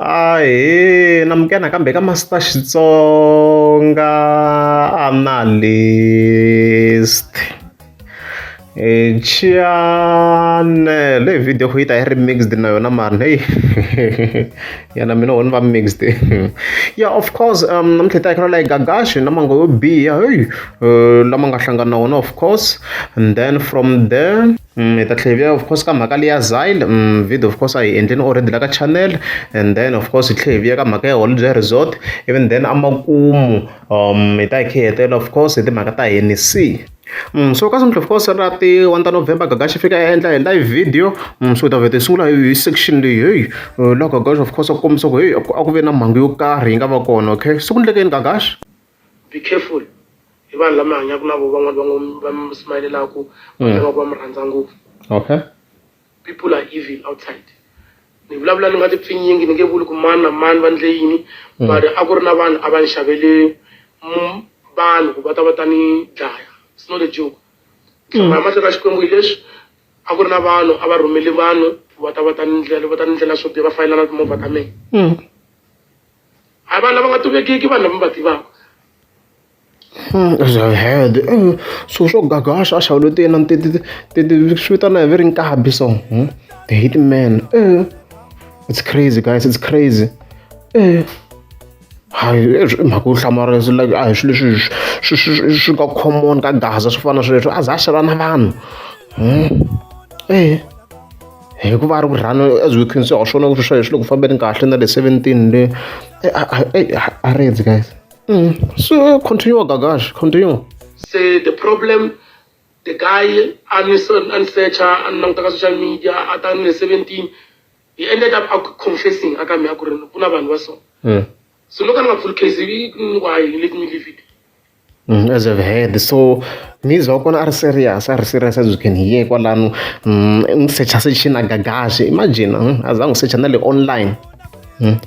Ahee namukela nakambe ka Master Xitsonga Analyst channel leyi video yi ta yi ri mixed na yona mara hey ya na mina ho ni va mixed yeah of course namuntlha hi ta hi kha la Gagashi na mango yo biha hey lama nga hlangana na wona of course and then from there hi ta tlhela hi vuya of course ka mhaka leya Zyle video of course a hi endleni already la ka channel and then of course hi tlhela hi vuya ka mhaka ya Holiday Resort even then amakumu hi ta hi kha hi hetelela of course hi timhaka ta Hennessy. So ka of course ra ti 1 ta November Gagashi fika a endla hi live video so hi ta vheta hi sungula hi section leyi hey la Gagashi of course a kombisa ku hey a ku ve na mhangu yo karhi yi nga va kona okay se ku endleke yini Gagashi? Be careful hi vanhu lama hanyaka na vona van'wana va ngo va mi smayelelaku va tiva ku va mi rhandza ngopfu. Okay. People are evil outside. Ni vulavula ni nga ti pfinyingi ni nge vuli ku mani na mani va ndle yini but a ku ri na vanhu a va ni xavele vanhu ku va ta va ta ni dlaya. It's not a joke. Nhlamba ya mahlo ka Xikwembu hi leswi a ku ri na vanhu a va rhumele vanhu ku va ta va ta ni ndlela va ta ni ndlela swo biha va fayela na timovha ta mina. A hi vanhu lava nga tivekiki vanhu lava mi va tivaka. As I've heard so swo Gagashi a xavule ti na ti ti ti ti swi vitana hi ve ri nkabi so the hitman it's crazy guys it's crazy hayi i mhaka yo hlamarisa like a hi swilo leswi swi swi swi nga common ka Gaza swo fana na sweswo a za a xava na vanhu hikuva a ri ku run as we can see ha swona ku swi swi le ku fambeni kahle na le 17 le a rindzi guys. So continue Gagash, continue. Se the problem the guy a ni a ni search-a a ni languta ka social media a ta ni le 17 he ended up a confessing a ka mehe a ku ri ku na vanhu va so. So no ka ni nga pfuli case why let me leave it. As I've heard so mizi wa kona a ri serious a ri serious as you can hear kwalano n'wi secha sechini a Gagashi imagine a za n'wi secha na le online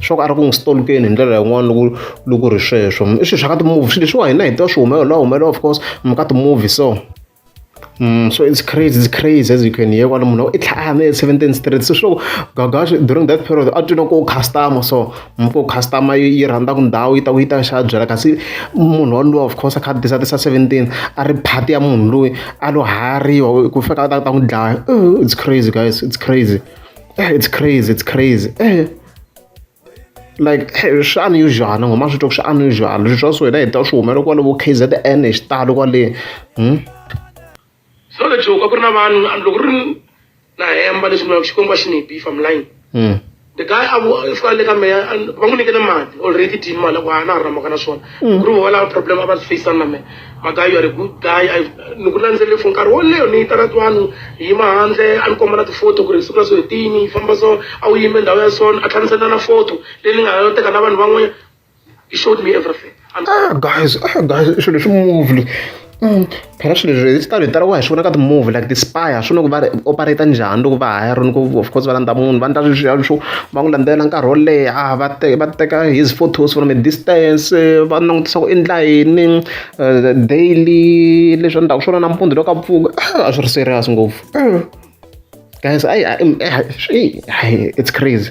swa ku a ri ku n'wi stalk-eni hi ndlela yin'wana loko loko ri sweswo i swilo swa ka ti-movie swilo leswiwa hina hi tiva swi humelela humelela of course ka ti-movie so. So it's crazy, it's crazy as you can hear kwala munhu i tlhela a ya na le 17 street so swi Gagashi during that period a twi na ku customer so ku customer yi rhandzaka ndhawu yi ta ku yi ta xa byala kasi munhu walowo of course a kha a tisa tisa 17 a ri part ya munhu loyi a lo hayariwa ku fika a ta ta n'wi dlaya it's crazy guys it's crazy it's crazy it's crazy like swi unusual ngoma swi twa ku swi unusual leswi swa so hina hi twa swi humela kwale vo K_Z_N hi xitalo kwale . It's not a joke a ku ri na vanhu loko ri na hemba leswi vulaka Xikwembu a xi ni bi if I'm lying. The guy a fika le ka mehe va n'wi nyikele mali already dyini mali a ku a na ha ri na mhaka na swona. Ku ri voho lava problem a va face-ana na mehe. My guy you are a good guy ni ku landzelele for nkarhi wo leha ni ta na vanhu hi yima handle a ni komba na ti-photo ku ri siku ra so hi tini hi famba so a wu yime ndhawu ya so a tlhela a ni senda na photo leyi ni nga teka na vanhu van'wanyana he showed me everything. Ah guys, ah guys, swilo leswi movie phela swilo leswi hi xitalo hi tala ku hi swi vona ka ti-movie like ti-spy ha swona ku va operate njhani loko va hire ku of course va landza munhu va endla leswiya swo va n'wi landzela nkarhi wo leha va va teka his photos from a distance va langutisa ku endla yini daily leswi endlaka swona nampundzu loko a pfuka a swi ri serious ngopfu guys it's crazy.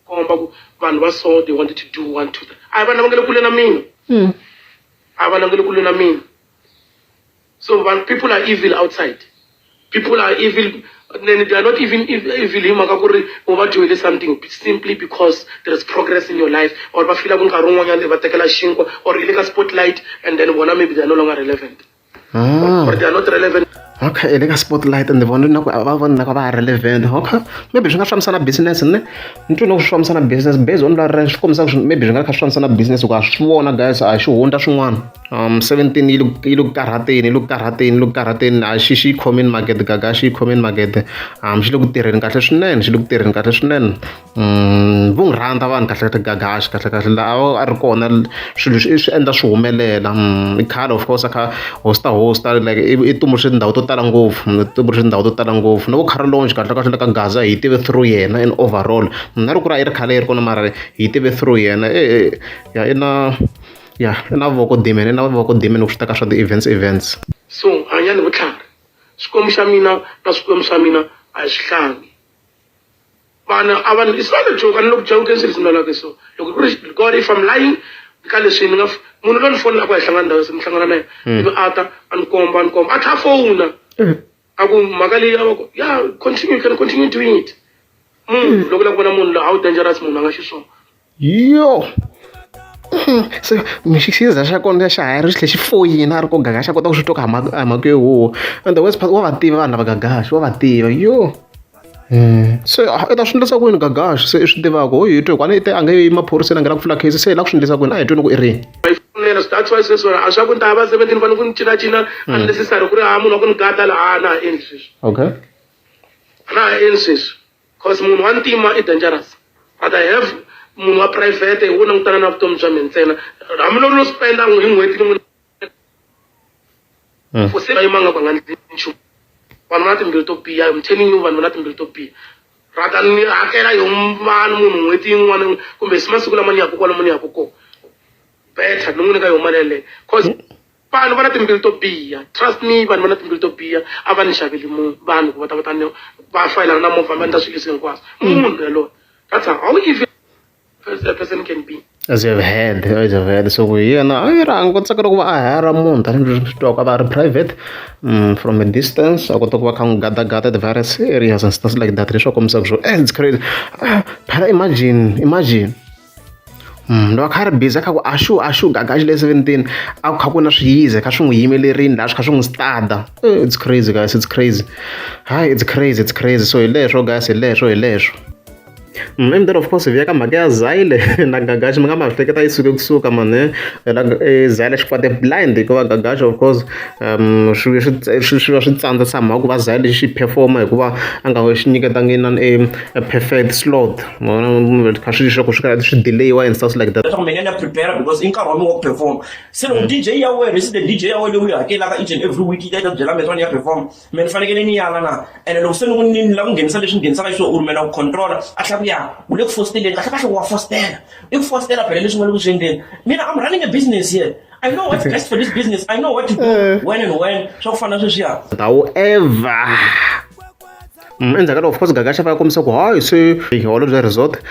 Komba ku vanhu va so they wanted to do one two three a hi vanhu lava nga le kule na mina a hi vanhu lava nga le kule na mina so vanhu people are evil outside people are evil then they are not even evil hi mhaka ku ri u va dyohele something simply because there is progress in your life or va fila ku nkarhi wun'wanyana va tekela xinkwa or i le ka spotlight and then vona maybe they are no longer relevant. Or they are not relevant. Okay, le ka spotlight ni vona na ku va vona na ku va relevant. Okay, maybe swi nga fambisana business ne ni twi na ku swi fambisana business based on la swi kombisa ku maybe swi nga kha swi fambisana business ku a swi vona guys a xi hundza swin'wana. 17 yi le yi le ku karhateni yi le ku karhateni yi le ku karhateni a xi xi yi khomini makete gaga xi yi khomini makete xi le ku tirheni kahle swinene xi le ku tirheni kahle swinene. Vo n'wi rhandza vanhu kahlekahle Gagash kahlekahle laha a ri kona swilo leswi i swi endla swi humelela i khale of course a kha host-a host-a like i tumbuluxe tindhawu to tala ngopfu i tumbuluxe tindhawu to tala ngopfu na vo Lounge kahlekahle le ka Gaza hi tive through yena in overall na ri ku ri a yi ri khale yi ri kona mara hi tive through yena ya i na ya i na voko demon i na voko demon loko swi ta ka swa ti-events events. So hanyani vutlhari Xikwembu xa mina na swikwembu swa mina a hi swi hlangi. Vanhu a va, it's not a joke, a ni loko joke swilo leswi ni so loko ku ri God, if I'm lying ka leswi ni nga munhu loyi ni fonela ku hi hlangana ndhawu, se ni hlangana na yena, ivi a ta a ni komba, a ni komba, a tlha a fowuna a ku mhaka leyi a va ku ya continue, you can continue doing it. Munhu loko la ku vona munhu loyi, how dangerous munhu a nga xiswona. Yo, se xiza xa kona xa ha ri xi tlhe xi foyina a ri ko Gagashi a kota ku swi twa ku a mhaka yo huwa. And the worst part, wa va tiva vanhu lava, Gagashi wa va tiva. Yo, se i ta swi endlisa ku yini Gagashi? Se i swi tivaka ho hi twe kwani i te a nge yi maphoriseni, a nge la ku pfula case, se hi la ku swi endlisa ku yini? A hi tweni ku i rini. Fonela, so that's why sweswi a swa ku ni ta va 17 fanele ku ni cinacina unnecessary ku ri a munhu wa ku ni gada laha, a na ha endli sweswi. A na ha endli sweswi cause munhu wa ntima i dangerous, but I have munhu wa private wo langutana na vutomi bya mina ntsena, hambiloko no spenda hi n'hweti ni n'wi for se va yimanga ku nga ndli nchumu. Vanhu va na timbilu to biha, I'm telling you, vanhu va na timbilu to biha. Rather ni hakela yo vanhu munhu n'hweti yin'wana kumbe si masiku lama ni yaku kwalomu ni yaku kona, better ni n'wi nyika yo mali yeleyo cause vanhu va na timbilu to biha. Trust me, vanhu va na timbilu to biha. A va ni xaveli munhu, vanhu ku va ta va ta ni va fayelana na movha, va endla swilo leswi hinkwaswo, munhu yaloye. That's how evil a person can be. As you have heard, as you have heard, so ku hi yena a yi rhanga ku tsakela ku va a hire munhu tanihileswi swi twaka va ri private from a distance, a kota ku va kha n'wi gadagada the various areas and stuff like that, leswi va kombisaka swo it's crazy. Phela imagine, imagine loko a kha a ri busy a kha ku axu axu Gagashi le 17, a ku kha ku na swiyize kha swi n'wi yimelerini laha swi kha swi n'wi stada. It's crazy guys, it's crazy. Hayi, it's crazy, it's crazy. So hi leswo guys, hi leswo, hi leswo. And then of course hi vuya ka mhaka ya Zayile na Gagashi, mi nga ma hleketa yi suke kusuka mani Zayile xikwate blind, hikuva Gagashi of course swi swi swi va swi tsandza somehow ku va Zayile xi performa, hikuva a nga xi nyiketangi na a perfect slot, ma kha swi swa ku swi karhi swi delayiwa and stuff like that. Leswaku mina na prepare because i nkarhi wa mina wa ku perform. Se loko DJ ya wena, resident DJ ya wena leyi u yi hakelaka each and every week, yi ta yi ta byela mina ni ya perform, mina ni fanekele ni yala na ene loko se ni ku ni lava ku nghenisa leswi ni nghenisaka xiswona, u ri mina ku controla, a tlhela ku ya u le ku fosteleni. Kahle kahle wa fostela, i ku fostela phela leswi nga le ku swi endleni. Mina I'm running a business here, I know what's best for this business, I know what to do when and when, swa ku fana na sweswiya. However, endzhaku ka loko of course Gagash a va kombisa ku hayi, se holo bya resort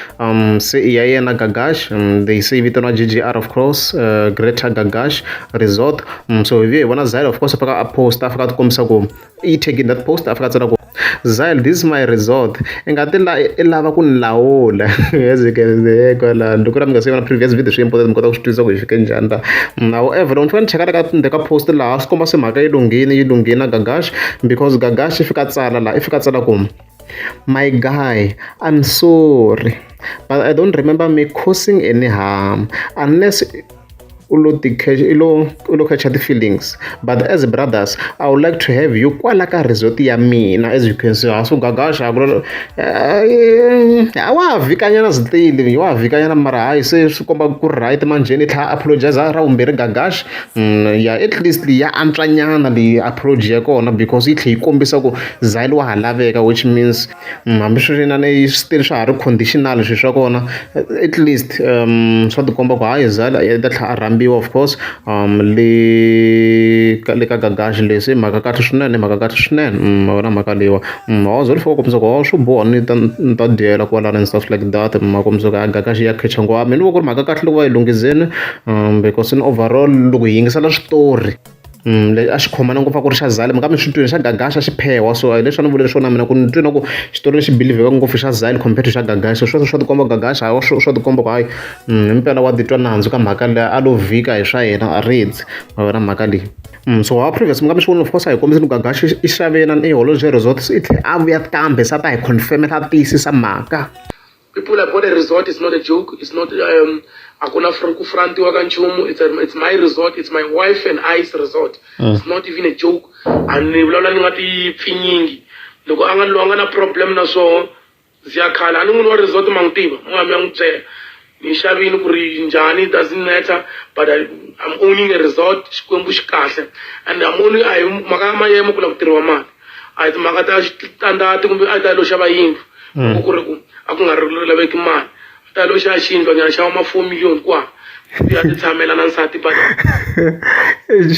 se i ya yena Gagash, they say vitaniwa GGR of course, Greater Gagash Resort. So hi vuye hi vona Zyle of course a fika a post, a fika a ti kombisa ku i taking that post, a fika a tsala ku "Zyle, this is my resort, i nga ti la i lava ku ni lawula." As you can see kwalano, loko mi nga se vona previous video, swi important mi kota ku swi twisisa ku hi fike njhani la. However, loko ni fika ni cheka ka ndzeni ka post laha, swi komba se mhaka yi lunghini, yi lunghini na Gagash, because Gagash i fika tsala laha, i fika tsala ku "My guy, I'm sorry, but I don't remember me causing any harm unless u lo ti i lo u lo catch ti-feelings, but as brothers I would like to have you kwala ka resort ya mina." As you can see, ha swo Gagash a ku a wa ha vhikanyana zitili, wa ha vhikanyana, mara hayi, se swi komba ku ri right manjheni. I tlhela apologize ra vumbirhi Gagash. Ya, at least ya antswanyana leyi apology ya kona, because yi tlhe yi kombisa ku Zyle wa ha laveka, which means hambi swi ri na still swa ha ri conditional swilo swa kona, at least swa tikomba ku hayi, Zyle ya ta tlhela a rhambiwa of course le ka le ka Gagash. Leswi i mhaka kahle swinene, mhaka kahle swinene. Ma vona mhaka leyiwa, wa ze fika kombisa ku swo boha ni ta ni ta dyela kwalano and stuff like that. Ma kombisa ku a Gagash ya khecha ngopfu. Mina ni vona ku ri mhaka kahle loko va yi lunghizini, because in overall loko hi yingisela switori le a xi khomana ngopfu a ku ri xa Zyle, mi nga mi swi twini xa Gagash a xi phewa. So hi leswi a ni vule swona mina ku ni twi na ku xitori lexi believe-ka ngopfu xa Zyle compared to xa Gagash. Sweswo swa tikomba Gagash hawa swa tikomba ku hayi, himpela wa titwa nandzu ka mhaka leyi, a lo vhika hi swa yena a ridzi, ma vona mhaka leyi. So wa previous mi nga mi swi vona, of course a hi kombisini ku Gagash i xave na i Holobye Resort, i tlhela a vuya kambe se a ta hi confirm, ta tiyisisa mhaka. People have got a resort, it's not a joke, it's not akuna ku frontiwa ka nchumu. It's my resort, it's my wife and I's resort. It's not even a joke, a ni vulavula ni nga ti pfinyingi. Loko a nga loyi a nga na problem na swona, ziya khala a ni n'wini wa resort, ma n'wi tiva, mu nga mi ya n'wi byela ni xavini ku ri njhani, doesn't matter, but I'm owning a resort. Xikwembu xi kahle and I'm owning. A hi mhaka ya mayemo ku lava ku tirhiwa mali, a hi timhaka ta xitandati kumbe a hi ta lo xava yindlu. Loko ku ri ku a ku nga ri laveki mali, a ta lo xava xiyindlwanyana, xava ma 4 million kwa. Ya ti tshamela na nsati but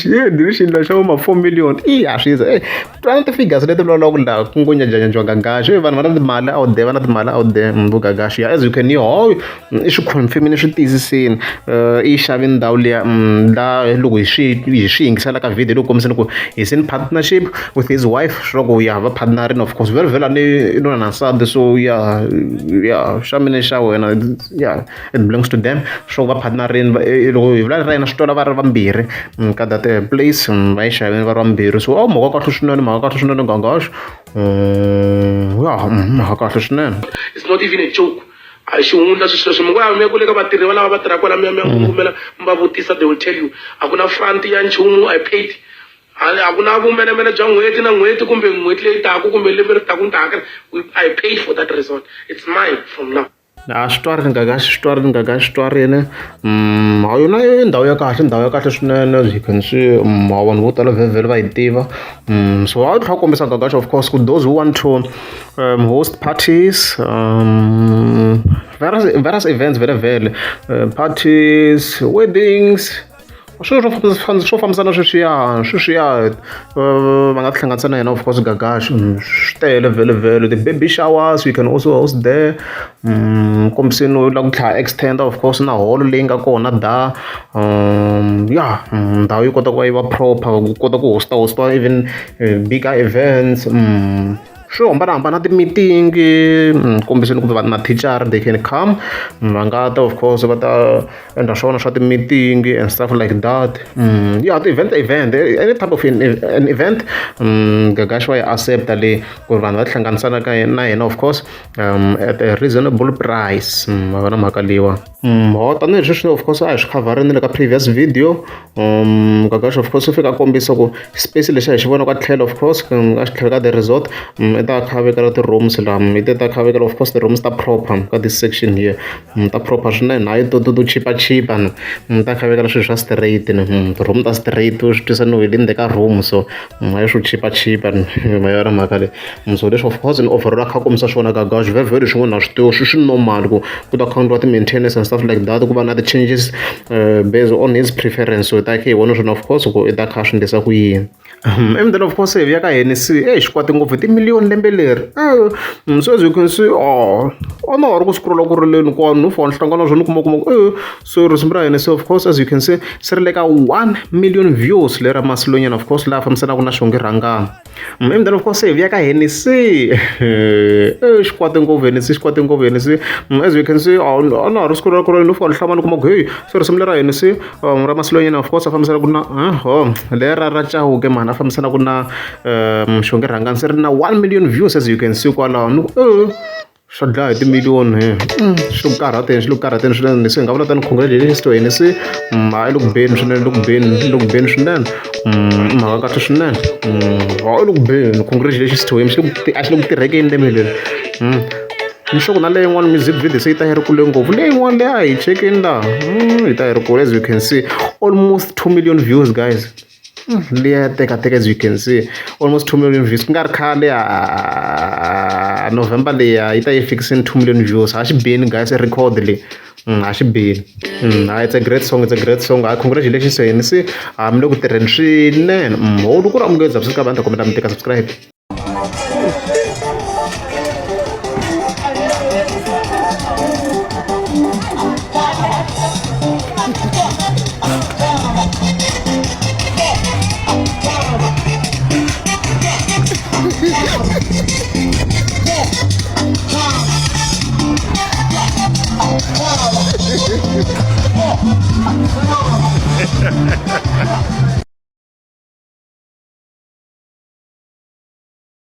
xiyendli xi endla xa ma 4 million i ya swi za twana ti-figures leti vulavulaka laha ku ngo nyanjanyanjiwa Gagashi vanhu va na timali out there va na timali out there vo Gagashi ya as you can hear i swi confirm-ini swi tiyisisini i xave ndhawu liya la loko hi swi hi swi yingisela ka video loko kombiseni ku he's in partnership with his wife swi ku ya va partnerini of course vhele vhele ni nuna na nsati so ya ya xa mina xa wena ya it belongs to them swo va partnerini loko hi vula ra yena swi twala va ri vambirhi ka that place va yi xavini va ri vambirhi so oh mhaka kahle swinene mhaka kahle swinene Gagashi ya mhaka kahle swinene. It's not even a joke a hi xihundla swilo sweswo mi ngo ya mi ya kule ka vatirhi va lava va tirhaka kwala mi ya mi ya ngungumela mi va vutisa they will tell you a ku na front ya nchumu I paid a ku na vumenemene bya n'hweti na n'hweti kumbe n'hweti leyi taka kumbe lembe ri taka ni ta hakela I paid for that resort it's mine from now. A swi twarini Gagashi swi twarini Gagashi swi twarini ha yona i ndhawu ya kahle ndhawu ya kahle swinene as you can see vanhu vo tala vhele va yi tiva so a wu tlhela u kombisa Gagashi of course ku those who want to host parties various various events vhele vhele parties weddings swilo swo swo fambisana sweswiya sweswiya va nga tihlanganisa na yena of course Gagashi swi tele vhele vhele ti-baby showers you can also host there kombiseni u lava ku tlhela extend of course na holo leyi nga kona da ya ndhawu yi kota ku va yi va proper ku kota ku hosta hosta even bigger events swo hambanahambana ti-meeting kombiseni kumbe va mathicara they can come va nga ta of course va ta endla swona swa ti-meeting and stuff like that yeah ti-event event any type of an event Gagashi wa yi accepta leyi ku ri vanhu va tihlanganisa na ka na yena of course at a reasonable price ma vona mhaka leyiwa ho tanihi sweswi of course a hi swi khavharini na le ka previous video Gagashi of course u fika a kombisa ku space lexi a hi xi vona ka tlhelo of course a xi tlhelo ka the resort i ta kha vekela ti-rooms laha i ta kha vekela of course ti-rooms ta proper ka this section here ta proper swinene hayi to to to chipa chipa ni ta kha vekela swilo swa straight ni ti-room ta straight u swi twisa no hi le ndzeni ka room so hayi swo chipa chipa ma yona mhaka leyi so leswi of course ni overall a kha a kombisa swona Gagashi vhele vhele swin'wana na swi tivi swi swi normal ku ku ta kha endliwa ti-maintenance and stuff like that ku va na ti-changes based on his preference so hi ta kha hi vona swona of course ku i ta kha a swi endlisa ku yini and then of course hi vuya ka Hennessy e xikwati ngopfu timiliyoni lembe leri so as you can see oh a na ha ri ku scrolla ku ri leni kwano no fona hlangana na swona ni kuma kuma ku e so risimu ra Hennessy of course as you can see se ri le ka 1 million views lera Masilonyana of course laha fambisanaka na Xongi Rhangani and then of course hi vuya ka Hennessy e xikwati ngopfu Hennessy xikwati ngopfu Hennessy as you can see a na ha ri scrolla ku ri no fona hlamala ni kuma ku hey so risimu lera Hennessy ra Masilonyana of course a fambisanaka na ho lera ra Chauke mhani a fambisanaka na Xongi Rhangani se ri na 1 million views as you can see kwalaho ni ku swa dlaya hi timiliyoni he swi le ku karhateni swi le ku karhateni swinene se hi nga vula tani congratulations to Hennessy ha i le ku beni swinene i le ku beni i le ku beni swinene i mhaka kahle swinene ha i le ku beni congratulations to him xi le ku a xi le ku tirhekeni lembe leri ni sure ku na leyin'wana music video se yi ta yi ri kule ngopfu leyin'wana leyi a hi chekeni laha yi ta yi ri kule as you can see almost 2 million views guys liya ya teka teka as you can see almost 2 million views ku nga ri khale November leya yi ta yi fikisini 2 million views a xi beni guys record leyi a xi beni it's a great song it's a great song congratulations to Hennessy mi le ku tirheni swinene ho loko ku ri amukela subscribe a ni ta kombela mi teka subscribe.